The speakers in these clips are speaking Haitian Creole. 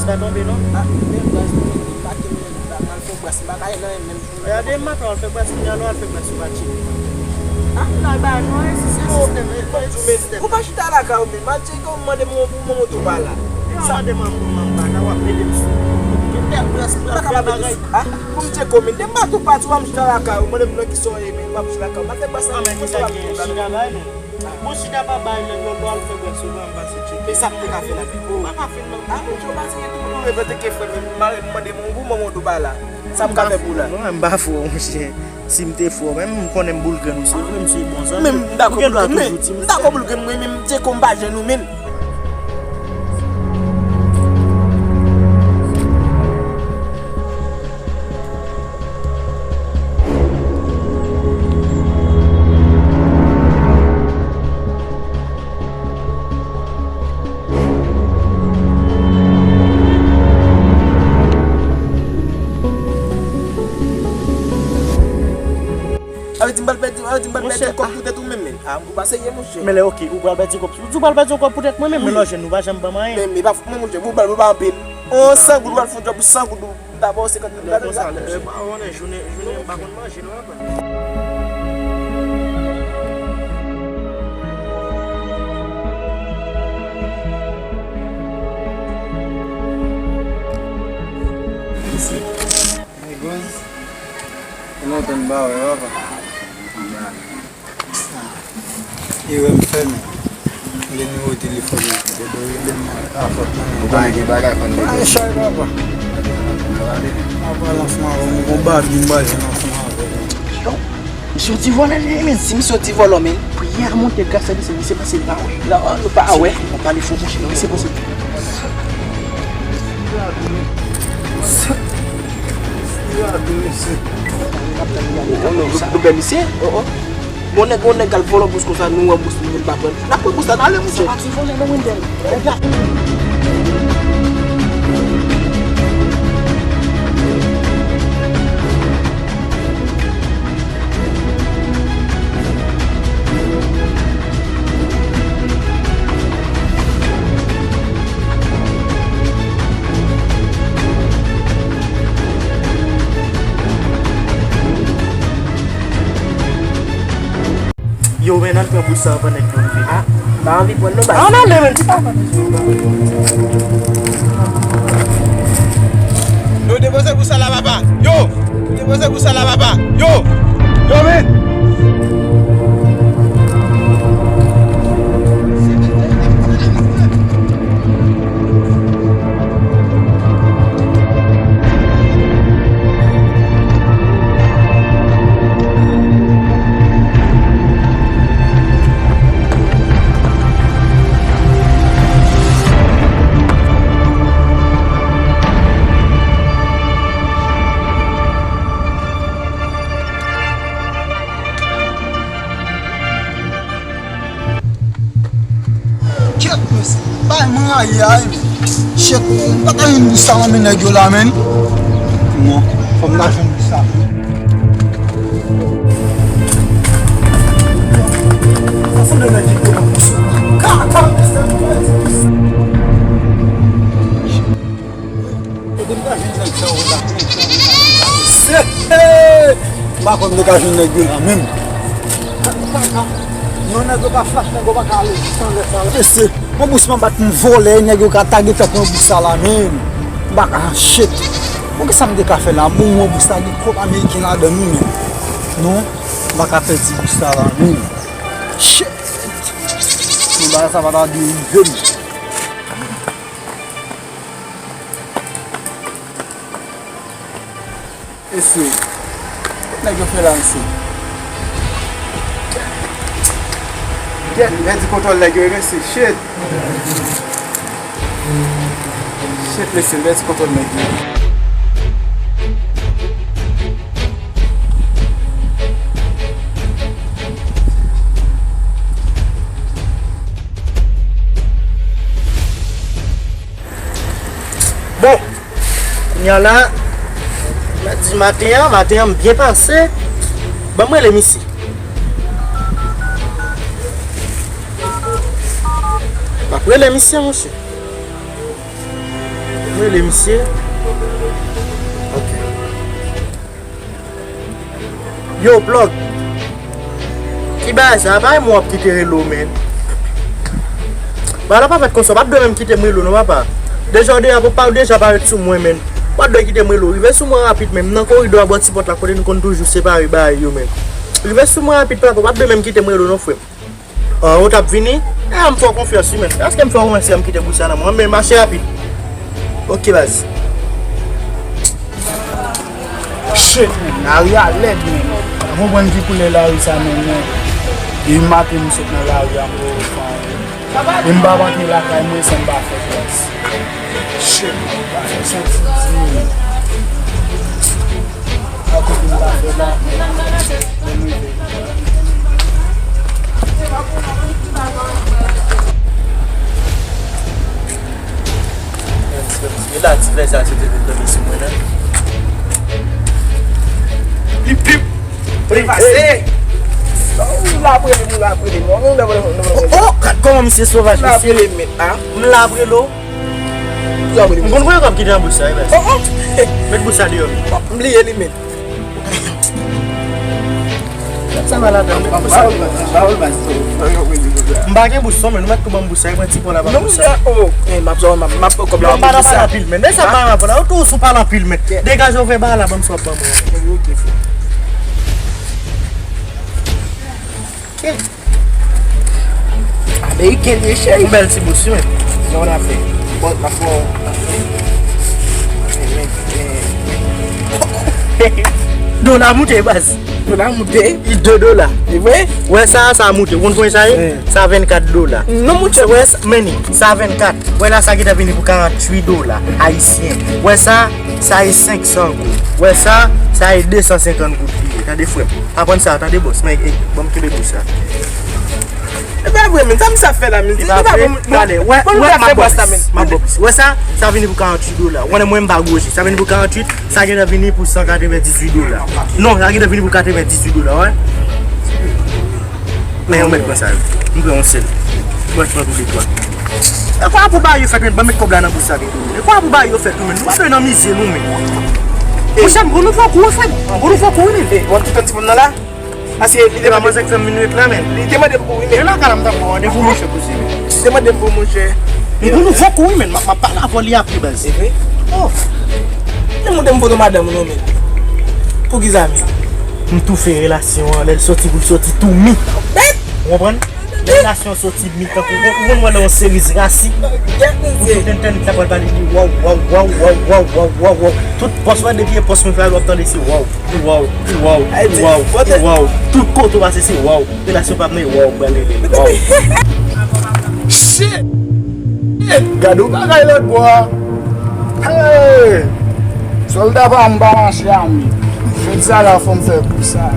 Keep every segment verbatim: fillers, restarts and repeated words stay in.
Pa tonbe non. Ah, men baz, mwen pa ke mwen pa mal fè baz, m pa ka nan menm jou. Gade m ap al fè baz, kounye a lè w al fè baz, ou pa tcheke. Ah, m nan bay non, e sistèm, e sistèm. Ou pa chita lakay ou menm, al tcheke w, mande m pou mwen, ou pa la. Yo, sa mande m pou mwen, m pa la, w ap mete m sou. Gen tèl baz, m pa ka pa mete sou. Ah, pou m tcheke w menm, de m pa tou pati, w ap chita lakay ou, mande m nan ki sa w ye menm, m ap chita lakay ou, m ap fè baz sa, men ki sa ki chita bay menm. Bon, chita pa bay nèg yo, lè w al fè bwè souvan, m pase tcheke. E sa m te ka fè la, pi. Ou pa ka fè l non. Ah, Bondye, ou pa se gen tout moun ou revete ke frè m, m mare m mande m pou mwen, mwen tou pa la. Sa m ka fè pou la? Non, m pa fou, monchè. Si m te fou, menm m konnen m boul grenn ou, se vre, m se bon zanmi. Men m dakò pou la toujou, di m. M dakò boul grenn mwen, men m te konn pa jwenn ou menm. Sa vle di m pral pèdi, sa vle di m pral pèdi kòb poutèt ou menm, men. Ah, m pou pa serye, monchè. Men lè, oke, ou pral pèdi kòb. Ou di w pral pèdi yon kòb poutèt mwen menm, men lè w jwenn, ou pa janm ban m anyen. Men, men pa fout mwen, monchè. Pou w pral, pou w pa anpil. On san goud, ou pral fè yon djòb pou san goud, ou. M ta ba w senkant mil. Lè konsa, lè, pa konnen, jounen, jounen, m pa konn manje non, papa. Mesye. Hey, Goz. Ou lontan m pa wè, papa. E wè m fè men. Nimewo telefòn nan. Ou konnen gen bagay fò n rele. Ay, chay papa. Mwen pral ansanm avè w, mwen gon babi m pral jwenn ansanm avè w. Yo, misye yon ti vòlò li ye, men. Si misye yon ti vòlò, men. Priyè a monte gras a li, se misye pase la, wi. La, nou pa wè. Mwen pale fò, monchè, misye pase. Sa. Sa, misye. Oh, oh, nou, nou, nou, misye. Oh, oh. Bon nèg, bon nèg al vòlò bous konsa, nou wè bous nou pa pran. N ap pran bous la, n ale, monchè. Sa pa ti vòlè non, Wendell. Nèg la. Yo, men, ann pran bous sa anvan nèg yo rive. Ah, m pa anvi pran non, baz. Ann ale, men, ti papa. Yo, depoze bous sa la, papa. Yo, depoze bous sa la, papa. Yo, yo, men. Kèt, mesye. Bay mwen rayi a, wi, men. Shit, m pa ka jwenn bous sa nan men nèg yo la, men. Non, fò m ta jwenn bous sa. Sa sanble nèg ki te nan bous la. Kaka, mesye. Kote m ta jwenn nèg sa yo la? Se, m pa kwè m te ka jwenn nèg yo la menm. Non, nèg yo pa flash, nèg yo pa ka ale jis anlè sa la. Mesye, yon bous m ap bat pou m vòlè, nèg yo ka ta gentan pran bous sa la menm. M pa ka, shit. Bon, kisa m te ka fè la? Bon, yon bous la gen kòb ameriken ladan l wi menm. Non, m pa ka pèdi bous sa la menm. Shit. Bon, bagay sa pa ta dwe rive m. Mesye, kot nèg yo fè la, mesye? Gèt, m pèdi kontwòl nèg yo, mesye. Shit. Shit, mesye, m pèdi kontwòl nèg yo. Bon, kounye a la, mèkredi maten an, maten an m byen pase. Ban m rele misye. M ap rele misye, monchè. Rele misye. Ok. Yo, Plug. Ki bagay sa? Pa gen moun w ap kite rele w, menn. Bagay la pa fèt konsa, w pa t dwe menm kite m rele w non, papa. Deja w deja, papa, w deja parèt sou mwen, menn. W pa t dwe kite m rele w. Rive sou mwen rapid, menn. M nan koridò a bò ti pòt la, kote nou konn toujou separe bagay yo, menn. Rive sou mwen rapid, papa, w pa t dwe menm kite m rele w non, frè m. Ah, ou t ap vini? Eh, m fè w konfyans, wi, menn. Èske m fè w wè si m kite bous sa nan men w? Men mache rapid. Ok, baz. Shit, menn. Lari a lèd, menn. Ou konprann ki koulè lari sa, menn, menn. Depi maten, m sot nan lari a, m rele fanm. E m pa rantre lakay mwen san m pa fè klas. Shit, m pa fè santi di. Akote m pa fè la. E la, ti frè sa, se te vin tonbe sou mwen, la. Pip, pip. Li pase. Ou la prele, ou la prele. Oh, oh, gad kòman misye sovaj, misye. Ou la prele, men, a. M la prele w. M konn voye kòb ki te nan bous sa, wi, mèsi. Oh, oh. Met bous sa deyò, men. M bliye li, men. Sa va ladan, men. M pa gen bous non, men nou mèt tou ban m bous sa, wi, pran ti pon la, ban m bous sa. Non, m pa nan pale anpil, men. Men sa pa rapò la, ou tou sou pale anpil, men. Degaje w fè bagay la, ban m sa w ap ban mwen. Ok. Ameriken ye, cheri. Yon bèl ti bous, wi, men. Yon afè. Bon, m ap fè w. Dola moute, baz. Dola moute. Li de dola. E vre? Wè sa, sa moute. Ou konn konbyen sa ye? Eh. Sa vennkat dola. Non, monchè. Wè sa, men li, sa vennkat. Wè la, sa gentan vini pou karanntuit dola ayisyen. Wè sa, sa ye senk san goud. Wè sa, sa ye de san senkant goud li ye. Tande, frè m. Aprann sa, tande, bòs. Men, eh, ban m kenbe bous sa. E pa vre, men. Sa misye ap fè la, men. E pa vre. Gade, wè, wè, m ap ba w plis. M ap ba w plis. Wè sa, sa vini pou karanntuit dola. Wè, mwen, m pa gwo je. Sa vini pou karanntuit, sa gentan vini pou san katrevendizuit dola. Non, sa gentan vini pou katrevendizuit dola, wè. Men, yon mèt pran sa, wi. M pran yon sèl. Mwen, pran tou de twa. E kwa pou bagay yo fèt, men, ban m met kòb la nan bous sa, vini. E kwa pou bagay yo fèt, wi, men. Nou pa dwe nan mize, nou, men. Monchè, m, pou nou fè kou, frè m. Pou nou fè kou, wi, men. E, w ap tout ti fanm nan la? Paske li te mande pou, li te mande pou kou, wi, men. E lakay la, m t ap pran randevou, monchè, pou se, men. Li te mande pou, monchè. M pou nou fè kou, wi, men. M ap, m ap pale avè w li apre, baz. E vre? Oh. Li te mande m foto madanm ou, non, men. Poukisa, men? M toufe relasyon an, lè l soti pou l soti tou mi. Ou konprann? Lè relasyon soti mi tankou, ou konn wè lè yon seriz rasi. Ou sou tenten, sa pral pale di waw, waw, waw. Tout pòs mwen, depi e pòs mwen fè, w ap tande se waw, waw, waw, waw, waw. Tout kote w pase se waw. Relasyon pa mwen, waw, pral rele, waw. Shit! Gade yon bagay lòt bò a. Hey! Sòlda pa m pa mache a mi. Jodi a la fò m fè kou sa.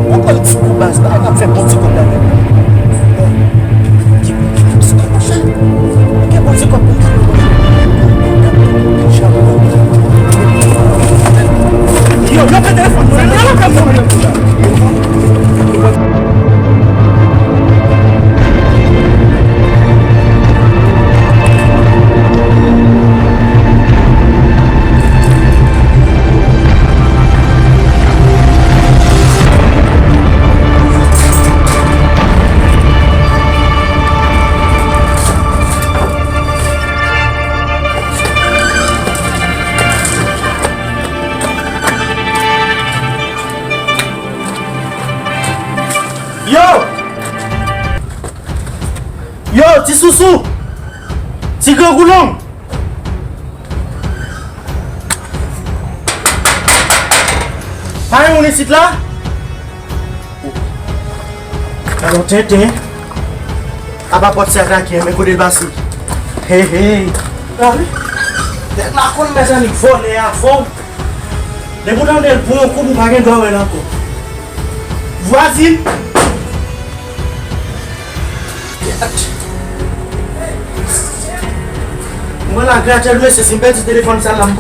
Yon bon ti kou baz la, n ap fè bon ti kòb la menm. Bon. Ki, ki, ki, ki, monchè. Gen bon ti kòb pou m fè. Yo, yo, fè telefòn mwen. Yo, yo, fè telefòn mwen. Yo! Yo, ti sousou! Ti grangou long! Pa gen moun isit la? Alò, tenten. Apa pòt sa atake, men kote l pase. Hey, hey. Tèt la konn mèt annik vòlè a fò. Depi w tande l pran yon kou, ou pa gen dwa wè l ankò. Vwazin! Mwen la gratèl mesye, si m pèdi telefòn sa la, m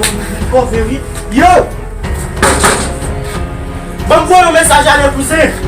kòve wi. Yo! Ban m voye yon mesaj ale kouzen.